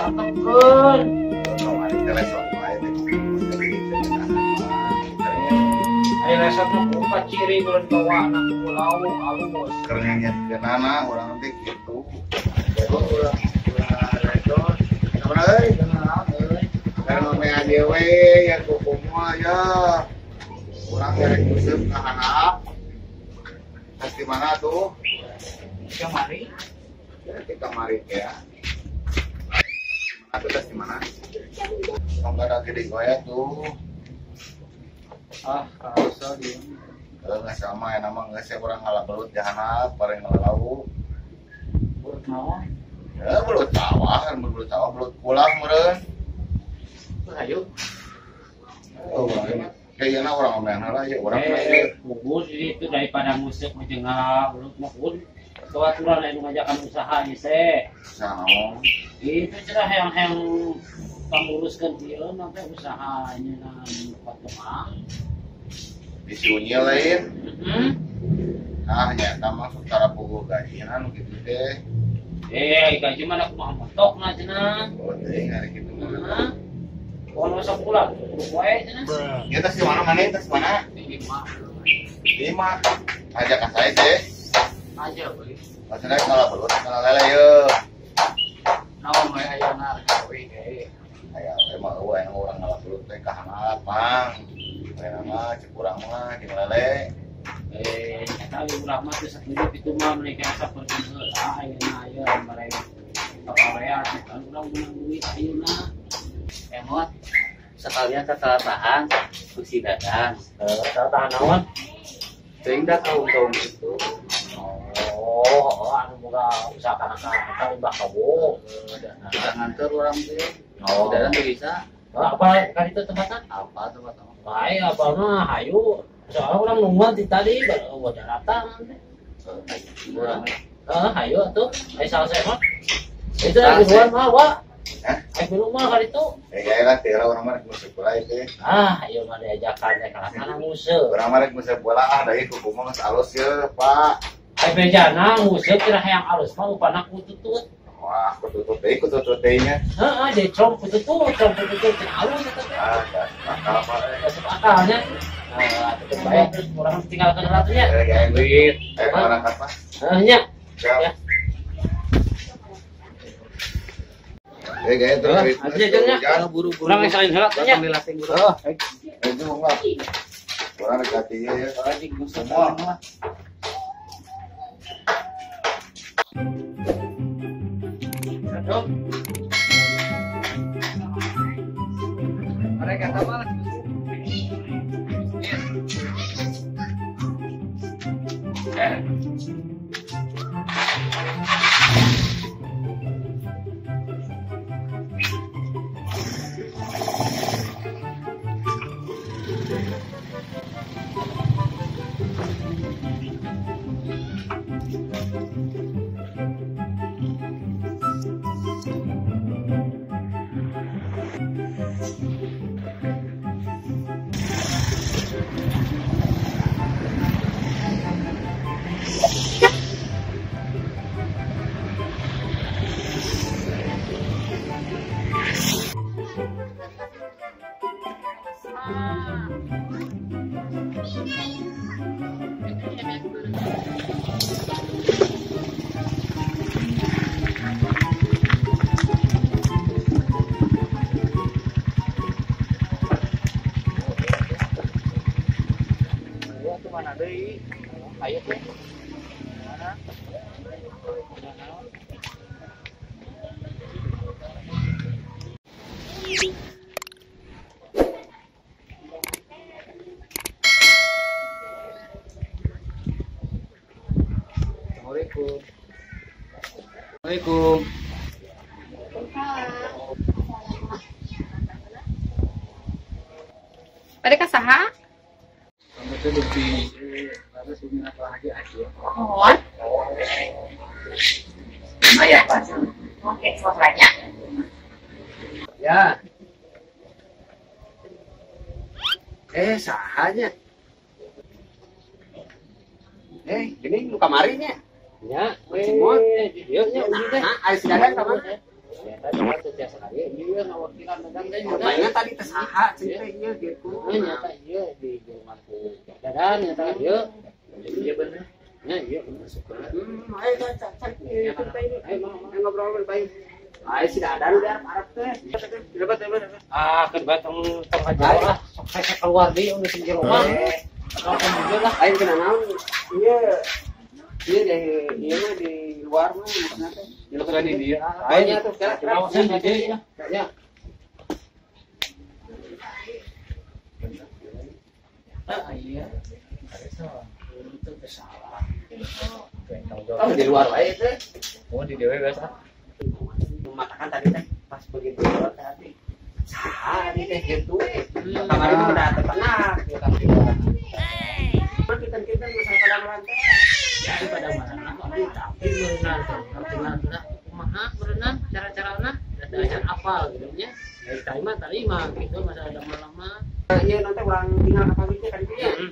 Antepkeun. Kamari teh lesot wae teh. Aya lesot mah kuka ciri ulun bawa anak pulau alus. Keur nyanyikeunana urang teh kitu. Ulah lesot. Sabar euy. Karena mea dewe ya kukumoal ya. Urang erek nguseup ka handap. Tas di mana tuh? Kamari. Ya, di kamari ya. Mana tuh tas di mana? Tong ada gede goya tuh. Ah, karasa dia. Nggak sama ya nama nggak sih orang ngalah belut jahanap, bareng ngalah lauk. Belut naon? Ya belut sawah, kan belut sawah, belut pulang meureun. Ayo. Oh, kayaknya orang omean lah ya, orang bagus itu daripada musik jeung ngalah belut mah pun. Kewaturan anu ngajakan usaha ieu teh. Usaha naon? Itu cenah hayang-hayang panguruskeun ieu na teh usaha nya potongan. Disunya lain. Heeh. Nah, nyata mah secara puguh gajian anu kitu teh. Gaji mah kumaha potokna cenah. Oh, teuing ari kitu mah. Heeh. Pokona sabulan, kudu poe cenah. Ya tas di mana maneh tas mana? Di imah. Di imah. Ajak ka saya teh. Aja we. Maksudnya kalau belut kalau lele yeuh. Naon we ayeuna gawe deui. Aya we mah eueuh aya urang ngalah belut teh ka handap pang. Ayeuna mah cek urang mah jeung lele. Eta urang mah teu satuju kitu mah meuni ka sapertikeun heula ayeuna aya bare pagawean kan urang meunang duit ayeuna. Emot sekalian tatalataan ku si Dadang. Tatalataan naon? Teuing da kaum-kaum itu. Oh, anu boga usaha kana ka limbah kawo. Kita nganter urang teh. Oh, Dadang teu bisa. Apa kan itu tempatnya? Apa tempatnya? Bae apa mah hayu. Soalnya urang nungguan ti tadi baru daratan teh. Urang. Heeh, hayu atuh. Ai salse mah. Itu duluan mah, Wak. Hah? Ai dulu mah kali itu. Gaya lah teh urang mah rek nguseup bola teh. Ah, ayo mah diajakan teh kalah kana nguseup. Urang mah rek nguseup bola ah da ieu kuku mah geus alus ye, Pak. Ai bejana nguseup kira hayang alus mah upana kututut. Wah, kututut deui kututut deui nya. Heeh, decong kututut, cong kututut cenah alus eta teh. Ah, masuk akal Pak. Masuk akalnya. Nah, tetep bae terus urang tinggalkeun heula atuh nya. Gaya duit. Orang apa? Heeh nya. Siap. Gaya terus. Aja nya. Buru-buru. Urang salin heula atuh nya. Heeh. Itu enggak. Urang rek atinya ya. Semua. Mereka sama lagi. Mana deui? Ayo teh. Mana? Assalamualaikum. Assalamualaikum. Pada kasaha? Itu lebih harus minat lagi aja. Oh. Oh ya, Pak. Oke, suaranya. Ya. Sahanya. Gini lu kamarinya. Ya, Cimot. Ieu nya uji teh. Nah, ari si Dadang ka mana? Ya tadi teh tiasa ka dieu ieu ngawakilan Dadan teh nya. Mainnya tadi teh saha cing teh ieu gitu. Nya teh ieu di jelungan ku Dadan nya teh ieu. Iya bener. Nya ieu bener syukur. Ayo cari itu teh ini. Ayo ngobrol bae. Ayo si Dadan udah arep teh. Dapat. Ah, keur bae tong tong aja lah. Sok saya keluar deui geus di jero mah. Tong lah. Ayo kena naon? Ieu. Ieu di ieu mah di luar mah maksudna teh. Di luar di dia. Ayo tuh kawasan di dieu ya. Ah iya. Itu salah. Oh, di luar wae teh. Oh, di dewe biasa. Matakan tadi teh pas begitu keluar teh hati. Saha teh gitu. Kamari mah udah terkenal gitu. Kita masalah pada teh. Ya pada mana tapi berenang teh kumaha berenang cara-carana da acan apal gitu nya. Dari tadi mah gitu masalah ada lama. Iya nanti urang tinggal ka pabriknya kan dieu nya.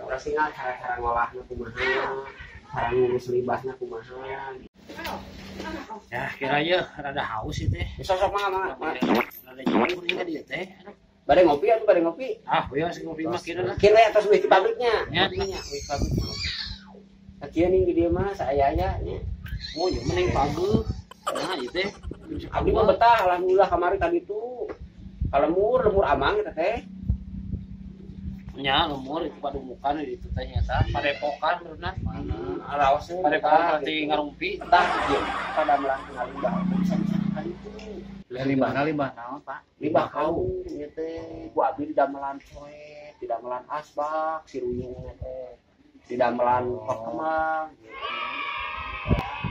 Urang tinggal cara-cara ngolahna kumaha, cara ngurus limbahna kumaha. Ya kira ya rada haus ieu teh. Sosok mah. Rada jauh nih ka dieu teh. Bade ngopi atuh bade ngopi. Ah, wios ngopi mah kira lah. Kira atos wih di pabriknya. Nya, wih pabrik. Kieu ning di dieu mah saaya-aya nya. Oh, ieu mah ning pabrik. Nah, ieu teh. Abdi mah betah alhamdulillah kamari tadi tuh. Ka lemur amang eta teh. Nya lemur itu padumukan di ditu teh nyata padepokan berenang. Raosna padepokan berarti ngarumpi tah ieu pada melang limbah bisa-bisa ka ditu. Limbah naon, Pak? Limbah kaung ieu teh ku abdi di damelan coet, di damelan asbak, si ruyung teh. Di damelan pot kemang.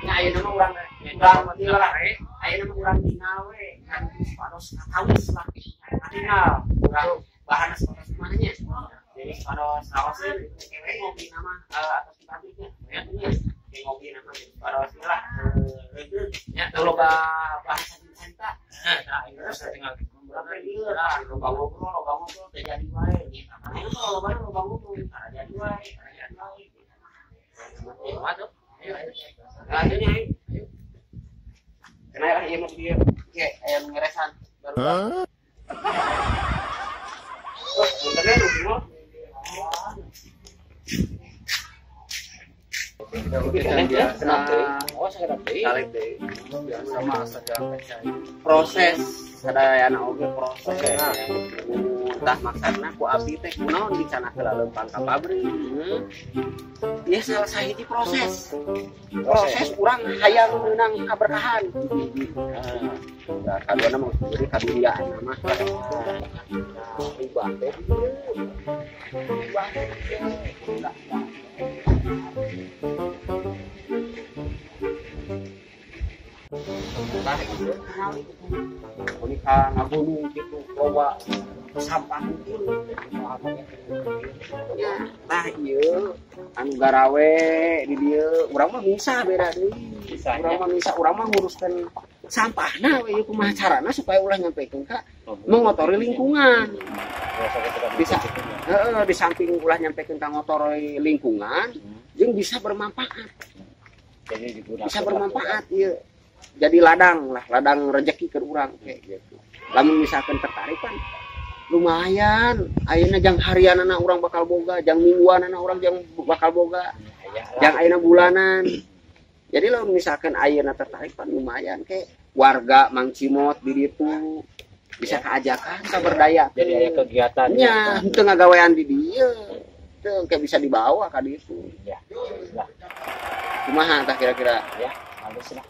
Nya ayeuna mah urang urang lah. Ayeuna mah urang tinggal we kan pados katawis lah. Tinggal urang bahan sapatos kumaha nya. Jadi sapatos raoseun kewe ngopi nama atas di pabriknya. Ya ngopi nama pados lah. Nya loba bahasa cinta. Nah, ieu tinggal berapa ieu lah loba ngobrol teh jadi wae. Ayeuna mah loba ngobrol jadi wae, jadi wae. Ayo atuh. Ayo. Nah, ini ayo. Kena lah ieu mah dieu. Oke, aya nu ngeresan baru. Hah? Oh, punten nu proses sadayana oge proses. Tah maksudna ku abdi teh kunaon dicana heula leumpang ka pabrik. Ya salah sahiji proses. Proses urang hayang meunang kaberkahan. Nah, kaduana mah jadi kaduniaan mah. Limbah teh. Limbah teh. Tah ieu punika ngagunung kitu loba sampah unggul. Ya, tah ieu anu garawe di dieu urang mah misah beda deui. Urang mah misah, urang mah nguruskeun sampahna we ieu kumaha carana supaya ulah nyampekeun ka mengotori lingkungan. Bisa heeh di samping ulah nyampekeun ka ngotori lingkungan jeung bisa bermanfaat. Bisa bermanfaat ieu. Jadi ladang lah, ladang rejeki ke urang kayak gitu. Lamun misalkan tertarik kan lumayan, ayeuna jang harianana urang bakal boga, jang mingguanana urang jang bakal boga, jang ayeuna bulanan. Jadi lamun misalkan ayeuna tertarik kan lumayan kayak warga Mang Cimot di ditu bisa keajakan kaberdaya. Jadi aya kegiatan. Nya, henteu ngagawean di dieu. Teu kayak bisa dibawa ka ditu. Ya. Lah. Kumaha tah kira-kira? Ya, halus lah.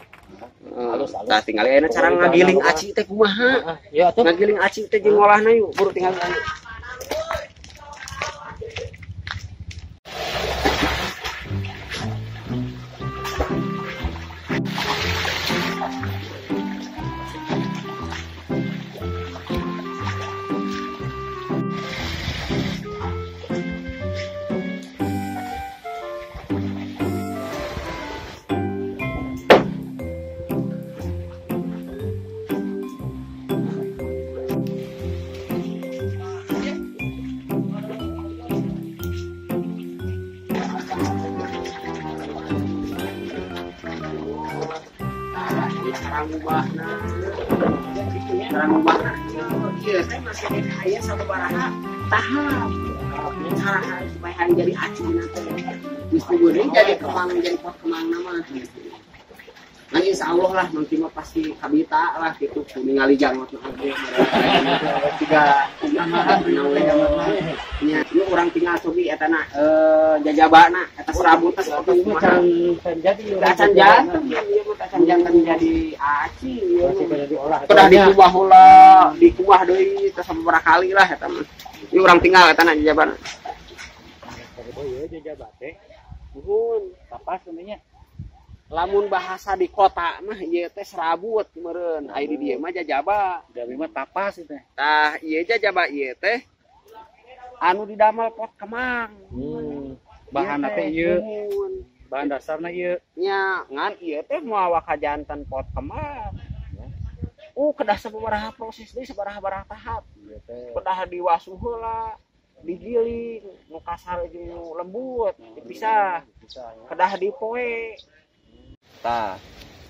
Halus. Tah tinggal ayeuna cara ngagiling aci teh kumaha? Ya atuh. Ngagiling aci teh jeung ngolahna yuk, buru tinggal ayo. Cara ngubahna. Cara ngubahna ieu teh masih aya sababaraha tahap. Cara supaya jadi acina teh. Geus kudu jadi kemang jadi pot kemang mah gitu. Nah, insya Allah lah nanti mah pasti kabita lah gitu ningali jangot mah abdi tiga nya ieu urang tinggal cobi eta na jajabana eta serabut teh seperti kumaha can janten ieu mah can janten jadi aci ieu kedah dikuah heula dikuah deui teh sababaraha kali lah eta mah ieu urang tinggal eta na jajabana. Oh ieu jajaba teh nuhun kapas nya. Lamun bahasa di kota mah ieu teh serabut meureun, ai di dieu mah jajaba. Jabi mah tapas teh. Tah, ieu jajaba ieu teh anu didamel pot kemang. Bahanna teh ieu. Bahan dasarna ieu. Nya, ngan ieu teh moal wakajanten pot kemang. Kedah sababaraha proses deui sabaraha-baraha tahap. Kedah diwasuh heula, digiling, nu kasar jeung nu lembut, dipisah. Kedah dipoe. Tah,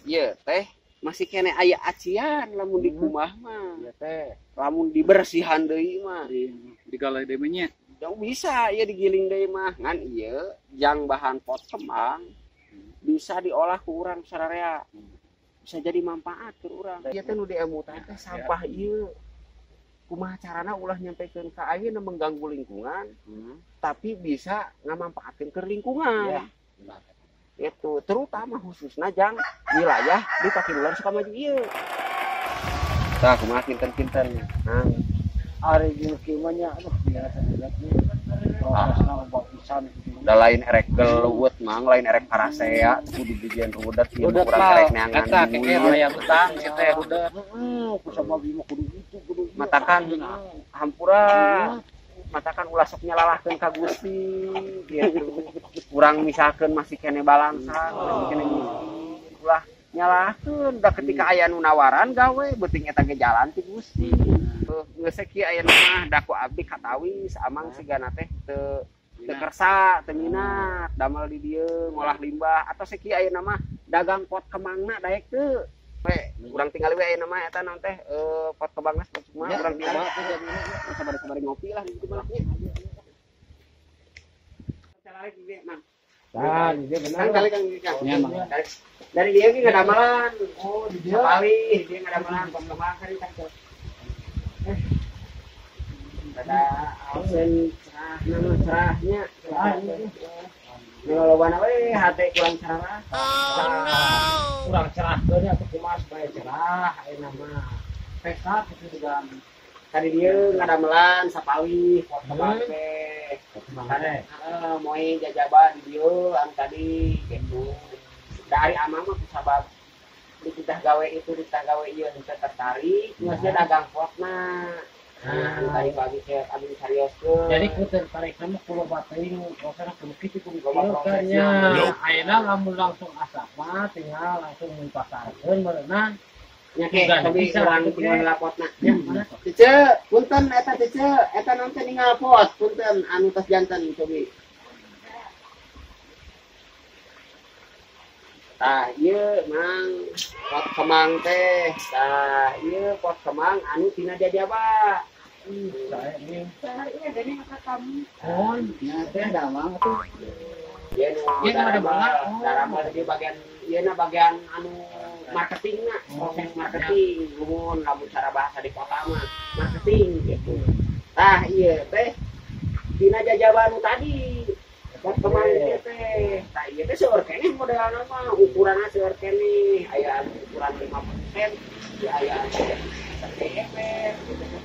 ieu teh masih kene aya acian lamun dikumbah mah. Ieu teh lamun dibersihan deui mah. Digalai deui mah nya. Jauh bisa ieu digiling deui mah. Ngan ieu jang bahan pot kembang bisa diolah ku urang sararea. Bisa jadi manfaat keur urang. Ieu teh nu diemutan teh sampah ieu. Kumaha carana ulah nyampekeun ka ayeuna mengganggu lingkungan, tapi bisa ngamanfaatkeun keur lingkungan. Ya. Itu terutama khususnya jang wilayah di Pakidulan Sukamaju ieu. Tah kumaha kinten-kinten. Nah, ari jeung kieu mah nya aduh biasa prosesna loba pisan kitu. Da lain erek gelut mang, lain erek parasea kudu dijian rudet ieu urang erek neangan. Eta keker aya betang si teh rudet. Heeh, kusama bima kudu itu kudu. Matakan hampura. Matakan ulah sok nyalalahkeun ka Gusti gitu. Urang misalkeun masih kene balangsa, masih kene miskin, ulah nyalahkeun da ketika aya nu nawaran gawe beuting eta ge jalan ti Gusti. Geus kieu aya mah da ku abdi katawis amang sigana teh teu kersa, teu minat damel di dieu ngolah limbah atau sakieu aya mah dagang pot kemangna daek teu. We, urang tinggal we aya mah eta naon teh pot kembangna kumaha urang tinggal sabar-sabar ngopi lah gitu mah nya. Tah, dia benar. Kali Kang. Nya mah. Dari dia ge ngadamalan. Oh, di dia. Sapali, dia ngadamalan pot kembang kan teh. Ada ausen cerah nama cerahnya. Cerah. Lolobana we hate kurang cerah. Oh no. Kurang cerah deui atuh kumaha supaya cerah ayeuna mah. Pesa kitu juga. Tadi dia ngadamelan sapali pot kembang teh. Heeh, moe jajaba di dieu anu tadi gitu. Dari amang mah kusabab dititah gawe itu dititah gawe ieu henteu tertarik, geus dagang potna. Nah, tadi pagi saya ambil seriuskeun. Jadi ku tertarik mah ku loba teuing prosesna kudu kitu kudu kieu kan nya. Ayeuna lamun langsung asap mah tinggal langsung dipasarkeun meureunna. Nya ke cobi urang tinggal lapotna. Cece, punten eta Cece, eta naon teh ninggal pot, punten anu tos janten cobi. Tah ieu mang pot kembang teh. Tah ieu pot kembang anu tina jajaba. Saya ini. Iya, gini kata kamu. Oh, nya teh damang atuh. Ieu nu daramel di bagian ieu na bagian anu marketingna, proses marketing, nuhun lamun cara bahasa di kota mah marketing gitu. Tah ieu teh dina jajaba nu tadi. Pot kembang ieu teh. Tah ieu teh seueur keneh modelna mah, ukuranna seueur keneh, aya ukuran 5%, aya gitu.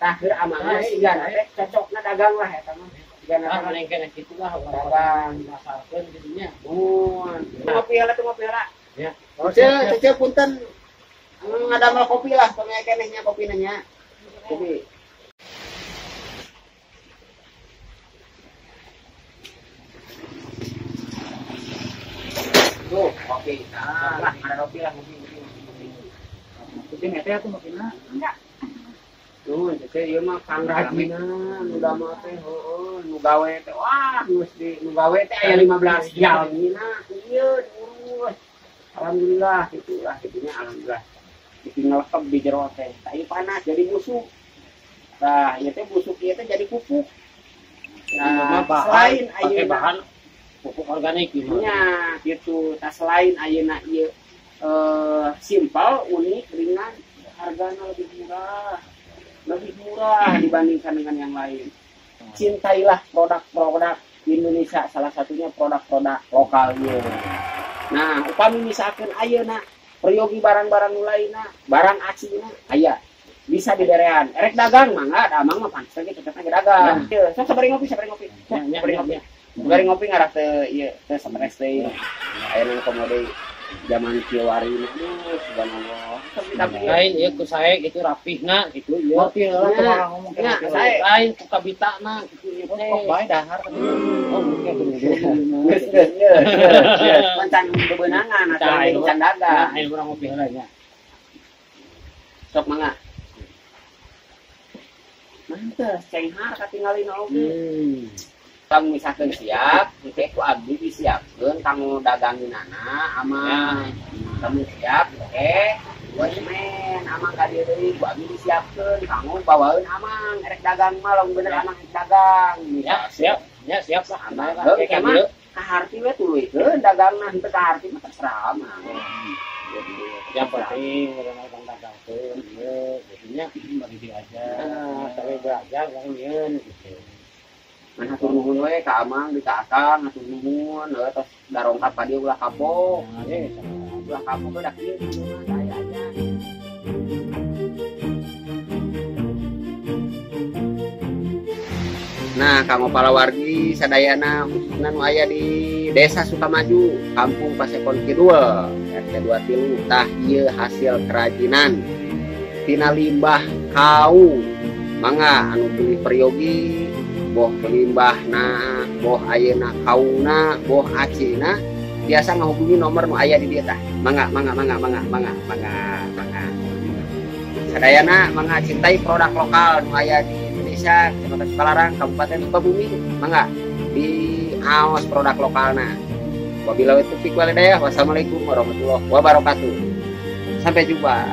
Tah keur amangna sigana teh cocokna dagang lah eta mah. Sigana teh nengkeun kitu lah dagang dipasarkeun kitu nya. Mun. Ngopi heula teh ngopi heula. Ya. Cece punten ngadamel kopi lah pameh keneh nya kopina nya. Kopi. Tuh, kopi. Nah, lah ada kopi lah kopi. Kopi teh atuh mapina. Enggak. Tuh, Cece ieu mah pangrajinan nu damel teh heueuh nu gawe teh wah geus di nu gawe teh aya 15 jalmina ieu diurus. Alhamdulillah gitulah gitunya alhamdulillah. Ditinggal di jero teh. Tah ieu panas jadi busuk. Tah ieu teh busuk ieu teh jadi pupuk. Nah, selain ayeuna bahan pupuk organik gitu. Nya gitu. Tah selain ayeuna ieu simpel, unik, ringan, harganya lebih murah. Lebih murah dibandingkan dengan yang lain. Cintailah produk-produk Indonesia, salah satunya produk-produk lokalnya. Nah, upami misalkan ayeuna peryogi barang-barang lainna, barang acina aya bisa diberean. Erek dagang mangga, da amang mah pantes ge cocokna ge dagang. Ieu, sok sabari ngopi, sabari ngopi. Sabari ngopi. Sabari ngopi ngarah teu ieu teu stres teh. Ayeuna komo deui zaman kieu warina, aduh subhanallah. Tapi lain ieu ku sae gitu rapihna gitu ieu. Ngopi heula kumaha ngomong nya sae lain ku kabitana gitu ieu teh. Kok bae dahar Oh, mungkin geus geus geus. Can bebenangan atuh can dagang. Nah, urang ngopi heula nya. Sok mangga. Mantes, cenghar katingalina oge. Kang misalkan siap, engke ku abdi disiapkeun kanggo daganginana amang. Kamu siap, engke dua semen amang ka dieu deui ku abdi disiapkeun kanggo bawaeun amang erek dagang mah lamun bener amang erek dagang. Ya, siap. Ya, siap lah. Amang heuh mah kaharti we tuluykeun dagangna henteu kaharti mah terserah amang. Yang penting urang dagangkeun ieu jadinya bagi diajar, sampai belajar urang nyieun gitu. Hatur nuhun we ka amang di ka akang hatur nuhun heuh tos darongkap ka dieu ulah kapok. Ulah kapok da kieu mah saya aja. Nah, kanggo palawargi sadayana khususna nu aya di Desa Sukamaju, Kampung Pasekon Kidul, RT 23. Tah ieu hasil kerajinan tina limbah kaung. Mangga anu pilih peryogi boh limbahna, boh ayeuna kaungna, boh acina, biasa ngahubungi nomor nu aya di dieu tah. Mangga, mangga, mangga, mangga, mangga, mangga, mangga. Sadayana mangga cintai produk lokal nu aya di Indonesia, Kecamatan Sukalarang, Kabupaten Sukabumi, mangga di aos produk lokalna. Wabillahi taufiq wal hidayah. Wassalamualaikum warahmatullahi wabarakatuh. Sampai jumpa.